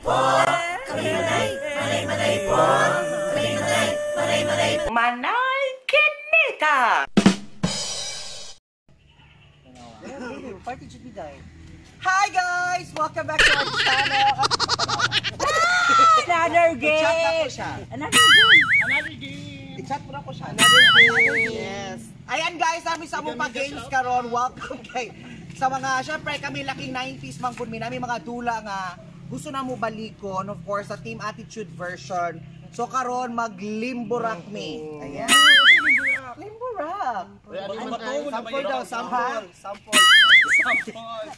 po. Kami manay, manay, manay po. Kami manay, manay, manay. Manay Kinita! Party should be die. Hi guys! Welcome back to our channel. Another game! I-chat na ko siya. Another game! I-chat mo na ko siya. Another game. Yes. Ayan guys, kami sa among pa-games karon. Welcome kay sa mga, syempre kami laking 90s man kun mi nami mga dula nga gusto na mo balikon, of course, sa Team Attitude version. So karon mag-limborak mi. Ayan. Limborak. Sample daw, sample. Sample.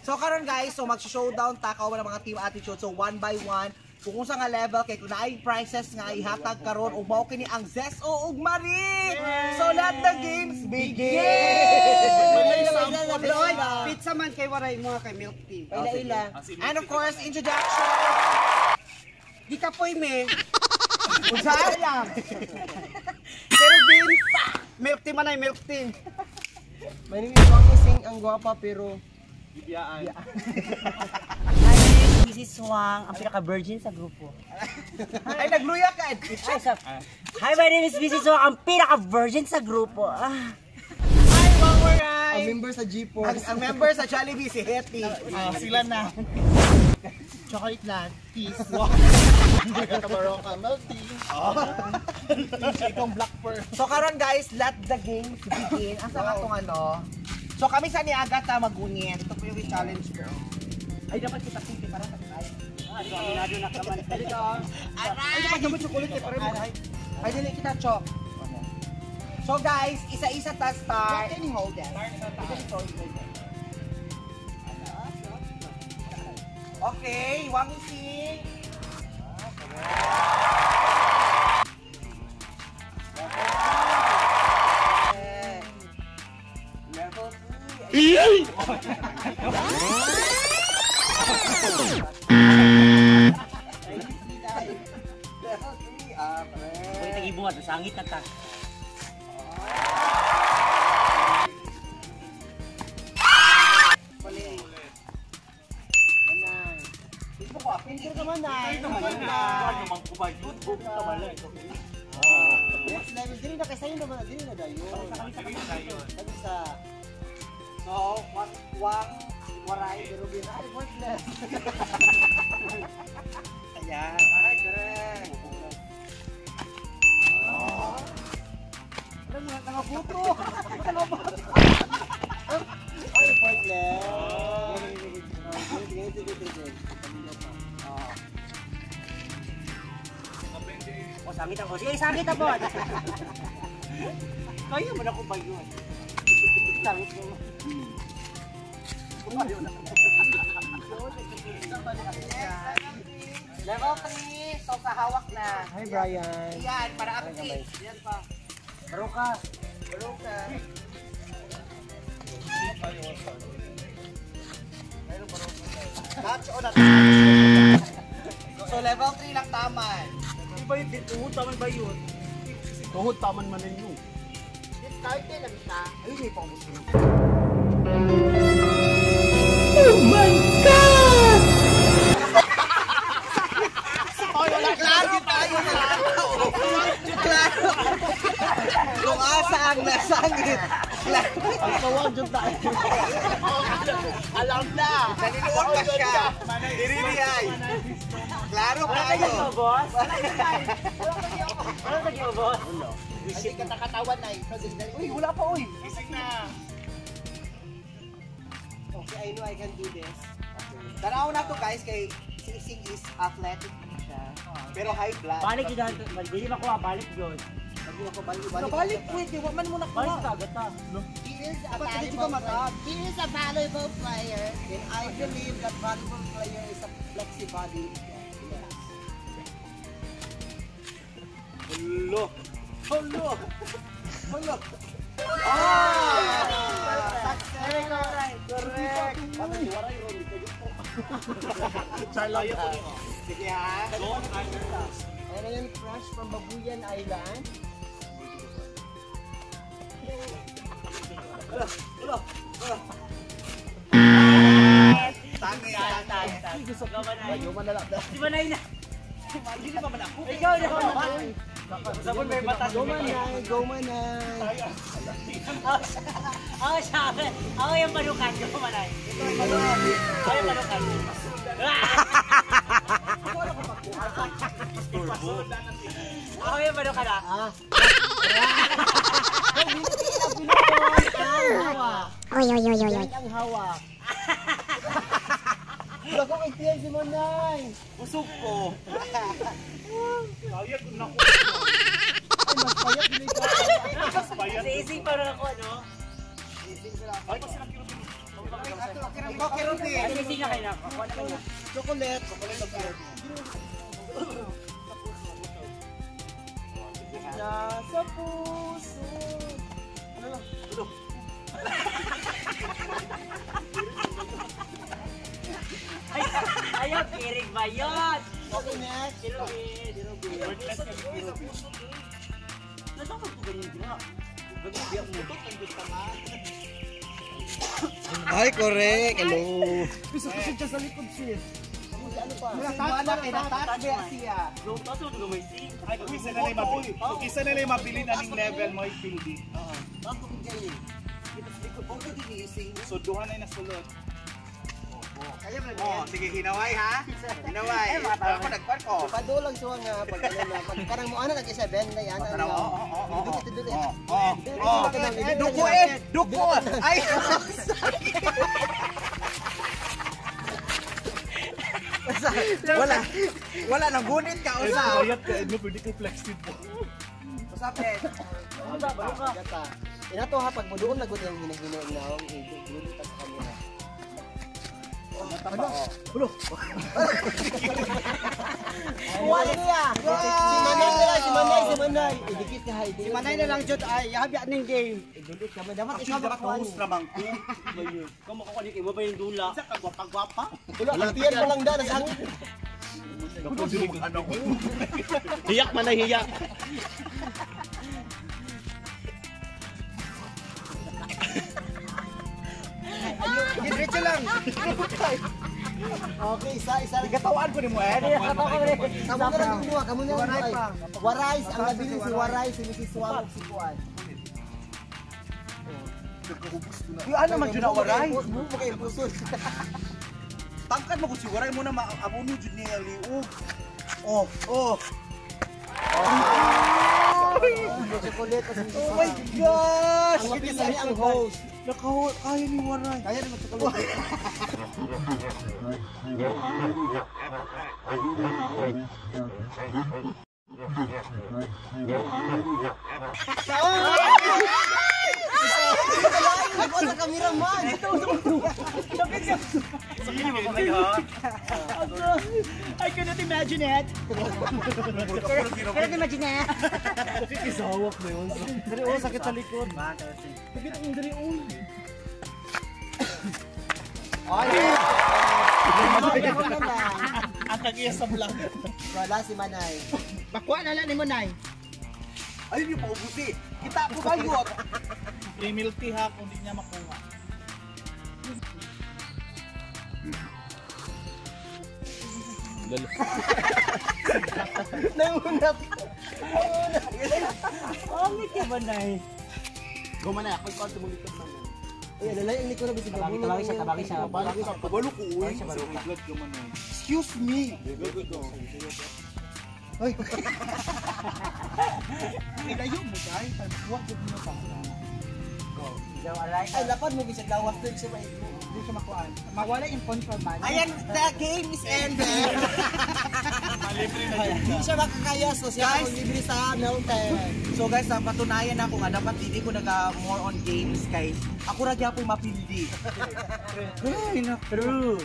So karon guys, so mag-showdown ta kaw ng mga Team Attitude. So one by one, kung unsa nga level kay kung naay prizes nga ihatag karon ug mao kini ang Zeso ug Marie. So let the games begin. Pizza man kay waray mo kay milk tea. Ila-ila. And of course, introduction. Di ka poy me. Unsa lang? Pero bin, milk tea man ay milk tea. My name is Wang Ising, ang gwapa pero Hi, my name is Mrs. Wang, ang pinaka-virgin sa grupo. Ay, nagluya ka. Ay, Hi, my name is Mrs. Wang, ang pinaka-virgin sa grupo. Ah. Hi, Wang Waray. ang member sa G4. Ang member sa Jollibee si Hetty. Sila na. Chocolate lang. Peace. Kabaroka milk tea. Itong black pearl. So karon guys, let the games begin. Asa ka tong ano? So kami sa ni Agatha magunit. Ito po yung challenge girl. Ay, dapat kita pinti para sa tayo. Aminado na ka man. Aray! Ay, dapat naman chocolate eh. Pare mo. Ay, dili kita chok. So guys, isa-isa ta start. Can you hold that? Okay, Wang Ising. Level 3. Level 3. Ah, pre. Uy, tag-ibuhat, sangit na ta. Next level, dili na kay sayo naman, dili na dayon. Kami sa So, wang, wang, waray. pero bin ay worthless. Ayan. Ay, correct. Alam mo, nangabuto. Nangabuto. Ay worthless. Sige, sige, sige, sige. O, sangit ako. Sige, sangit ako. Kaya mo na kung ba yun? Sangit mo. Level 3. So, sa hawak na. Hi Brian. Yan, para update. Yan pa. Baroka. Baroka. Touch o na touch. So, level 3 lang taman. Di ba yung tuhod taman ba yun? Tuhod taman man ninyo. Discarte lang siya. Ay, may paubos mo. Klaro tayo na. Klaro. Kung asa ang nasangit. Klaro. Ang kawag dyan tayo. Alam na! Naninuot pa siya. Dirili ay. Klaro Wala kayo. tayo, boss. Wala tayo, boss. Ay, katakatawan na eh. Uy, wala pa uy. Gising na! Okay, I know I can do this. Tanaw na to guys kay si Ising is athletic na siya. Pero high blood. Balik yun. Dili makuha, balik yun. Nabalik pwede, wa man mo Balik nakuha. ka, agad ta. He is a Ba't hindi ka volleyball matag? player. He is a volleyball player. And I believe that volleyball player is a flexi body. Yes. Hello! Hello! Hello. Ah! Correct. Sige ha. And I am fresh from Babuyan Island. Tangi, tangi. gusto. Go, Manay. Ay, man na lang. Si Manay na. Hindi pa man ako. Ikaw na. Sabon may batas. Go Manay, go Manay. Ako siya. Ako yung manukan. Go, Manay. Ako yung manukan. Ako yung manukan ah. Ah. Ang hawak. Oy, oy, oy, oy, oy. Ang hawak. Wala kong ATM si Manay. Busog ko. Kaya ko na ko. Ay, mas payat din ikaw. Payat. Si Ising parang ako, no? Ay, kasi lang kirupin. Ikaw kirutin. Ay, Ising na kayo na. Ako na kayo na. Chocolate. Nasa puso. Ay, ayaw, kirig ba yun? Okay, next. Kirubin. Nasa ko ganyan dira. Ganyan biyak mo. Ay, correct. Hello. Gusto ko siya sa likod sis. Ano pa? Wala kay na-touch ba siya? Go, taso mo gamay si. Ay, kung isa na lang mabili. Kung isa na lang mabili na ning level mo, ipildi. Bago ko kayo. Okay, di So, duha na yung nasulod. Kaya mo na Oh, sige, hinaway ha. Hinaway. Ako nagkwan ko. Padulang siya nga pag ano na pag karang mo ana kay sa ben na yan. Tanaw, oo, oo, oo. Dukit dukit. Oh, oh. Duko eh, duko. Ay, wala. Wala nang gunit ka Ay, usa. payat ka, no, pwede ko flexible. Usapin. Gata. Inato ha pag muduon na gud ang hinahino na ang idulot ta sa kamera. Ano? Ulo. Wala niya. Si Manay na lang, si Manay, si Manay. Idikit ka ha, Si Manay na lang jud ay yabi aning game. Idulot ka man. Dapat ikaw Actually, dapat makakuha host ni. naman ko. Kung makukuha ni mo ba yung dula? Isa ka gwapa-gwapa. Wala, ang tiyan mo lang da nasa. Ano ko? Hiyak man ay hiyak. Diretso lang. Okay, isa isa. Gatawaan ko nimo eh. Kamu na lang yung duha, kamu na lang duha. Waray, ang nabili si Waray, si Mrs. Wang, si Kuan. Yung ano man jud na waray. Mo mo kay puso. Tangkad mo ko si waray mo na maabuno jud niya ang liog. Oh, oh. Chocolate kasi Oh my gosh! Ang mapili niya ang host. Nakaho, kaya ni Waray. Kaya rin mag-chocolate. Ako sa cameraman. I cannot imagine it. Cannot imagine it. Isawak na yun. Dali, oh, sakit sa likod. Ako na lang. Ang tag-iya sa vlog. Wala si Manay. Makuha na lang ni mo nay. Ayun yung paubusi. Kita ko kayo. Free milk tea ha, kung di niya makuha. Nangunat. Pangit ka ba nay? Gumana, ako ikaw tumulikod man. Uy, lalay ang likod na bisig. Tabagi, tabagi siya, tabagi siya. Kabalo ko uy. Sa vlog ko man eh. Excuse me. Go, go, go. Ay. Ilayo mo dai, pagbuwag jud mo pa. Ikaw alay. Ay, lapad mo bisag lawas to siya maigo. Hindi siya makuan. Mawala yung control man. Ayan, the game is ended. Malibre na yun. Hindi siya makakaya so siya Guys. ang libre sa mountain. So guys, ang patunayan ako nga dapat hindi ko naga more on games kay ako ra gyapon mapildi. Ay, naku. True.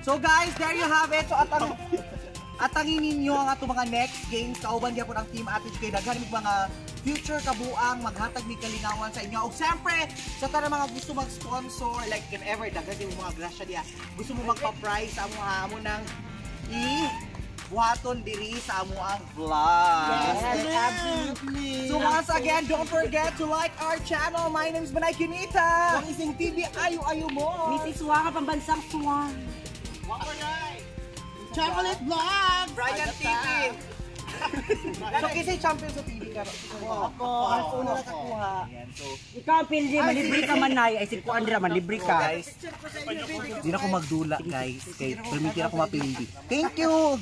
So guys, there you have it. So atang atangin ninyo ang ato mga next games kauban gyapon ang Team Ate kay daghan mig mga future kabuang maghatag mig kalingawan sa inyo. Ug siyempre, sa tanang mga gusto mag-sponsor like if ever daghan yung mga grasya diya. Gusto mo magpa-prize sa amo amo nang i buhaton diri sa amo ang vlog. Yes, absolutely. So once again, don't forget to like our channel. My name is Manay Kinita. Ang ising TV, ayo-ayo mo. Mrs. Wanga, pambansang suwang. One more guy! Chocolate Vlog! Brian TV. So kasi champion sa TV karon. Ako, ang una nakakuha. Ayan, so Ikaw ang pili, malibre ka man nay. Ay, si Kuandra, malibre ka. Guys, di na ako magdula, guys. Kay permitir ako mapildi. Thank you.